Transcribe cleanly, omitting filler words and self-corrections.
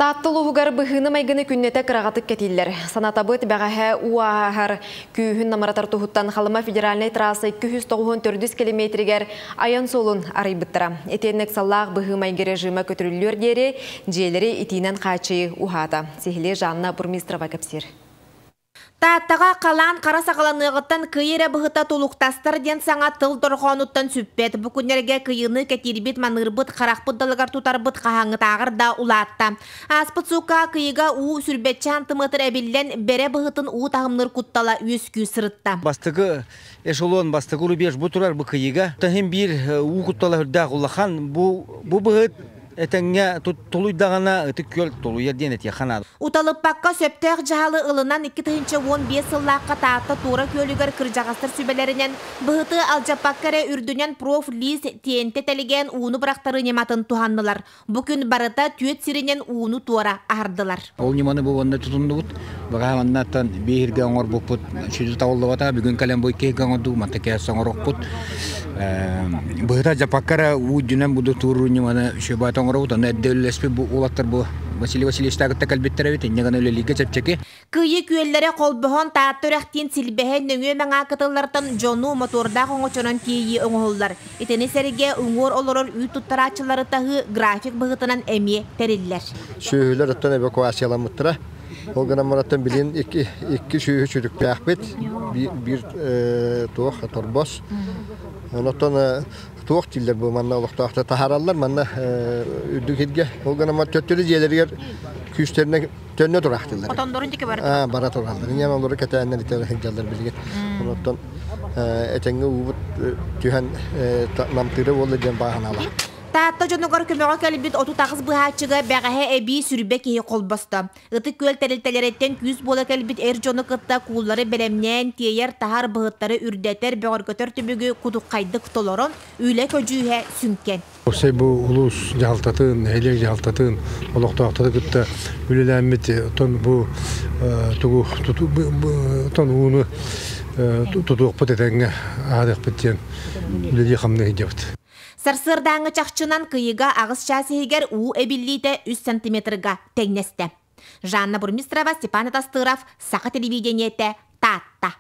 Таатта улууһугар быһыыны-майгыны күннэтэ кыраҕатык кэтииллэр. Санатабыт, бэҕэһээ уу ааһар күүһүн намыратар туһуттан Халыма федеральнай трасса 294 километригэр айан суолун арыйбыттара. Итиэннэ ыксаллаах быһыы-майгы режимэ көтүрүллүөр диэри дьиэлэри итиинэн хааччыйыы уһаата. Сиһилии Жанна Бурмистрова кэпсиир. Тааттаҕа халаан хара саҕаланыаҕыттан кый эрэ быһыта тулуктастар диэн саҥа тыл дорҕоонуттан сүппэт. Бу күннэргэ кыйыны кэтиирбит, маныырбыт, харахпыт далыгар тутарбыт хаһааҥҥытааҕар да улаатта. Ааспыт суукка кыйыга уу сүрбэччэ сантиметр эбиллэн, бэрэ быһытын уу таһымныыр куттала үөскүү сырытта. Бастакы эшелон, бастакы рубеж бу турар бу кыйыга. Таһым биир уу куттала үрдээх улахан. Бу бу быһыт Этэҥҥэ тулуйдаҕына Ытык Күөл тулуйар диэн этиэххэ наада. Уталыппакка сөптөөх дьаһалы ылынан 2015 сыллаахха Таатта Туора Күөлүгэр кырдьаҕастар сүбэлэринэн быһыты алдьаппакка эрэ үрдүнэн профлиз тиэнтэ тэлгээн ууну бырахтарыы ньыматын туһаннылар. Бу күн барыта түөрт сиринэн ууну туора аһардылар. Ол ньыманы бу уонна тутуннубут. Баҕа маннаттан бииргэ оҥорбуппут сүдү табыллыбата. Бүгүн кэлэн бу иккиһгэ оҥордук, манта кээс оҥоруохпут. Быһыта дьапаккара уу үрдүнэн буду тууруу ньыманы үчүгэй оҥоробут. Аны эрдэ үлэлэспит бу уолаттар бу Василий Васильевичтаах кытта кэлбиттэр эбит. Инньэ гына үлэлииргэ чэпчэки. Кыйы күөллэрэ холбоһон Таатта үрэхтиин силбэһэн нөҥүө мэҥаа кытыллартан дьону мотуордаах оҥочонон тиэйии оҥоһуллар. Итини сэргэ уҥуор олорор үүт туттарааччылары таһыы график быһыытынан эмиэ тэриллэр. Сүөһүлэр оттон эвакуацияламмыттара. Ол гынан баран билин икки, икки сүөһү сүтүктээхпит, биир туох торбос. Онтон туох дииллэр бу манна олохтоохтор таһаараллар манна үрдүк сиргэ. Ол гынан баран төттөрү дьиэлэригэр күүстэринэн төннө тураахтыыллар. Хотоннорун диэки бара Аа, бара тураллар. Иньэн олору кэтээннэр итэ сылдьаллар билигин. Онтон этэҥҥэ уубут түһэн намтыыра буолла диэн бааһынаалаах. Таатта дьонугар көмөҕө кэлбит 38 быһааччыга бэҕэһээ эбии сүрбэ киһи холбосто. Ытык Күөл тэрилтэлэриттэн күүс буола кэлбит эр дьону кытта кууллары бэлэмнээн, тиэйэр-таһар быһыттары үрдэтэр, бөҕөргөтөр түбүгү кутукхайдык толорон, үлэ көдьүүһэ сүҥкэн. Уопсай бу улуус дьаһалтатын, нэһилиэк дьаһалтатын олохтоохтору кытта үлэлээммит, оттон бу тугу оттон ууну тутуохпут этэҥҥэ ааһыахпыт диэн үлэлии-хамныы сылдьабыт. Сарсыардааҥҥы чахчынан Кыйыга аҕыс чаас иһигэр уу эбиллиитэ үс сантиметрга тэҥнэстэ. Жанна Бурмистрова, Степан Атастыров, Саха телевидениетэ, Таатта.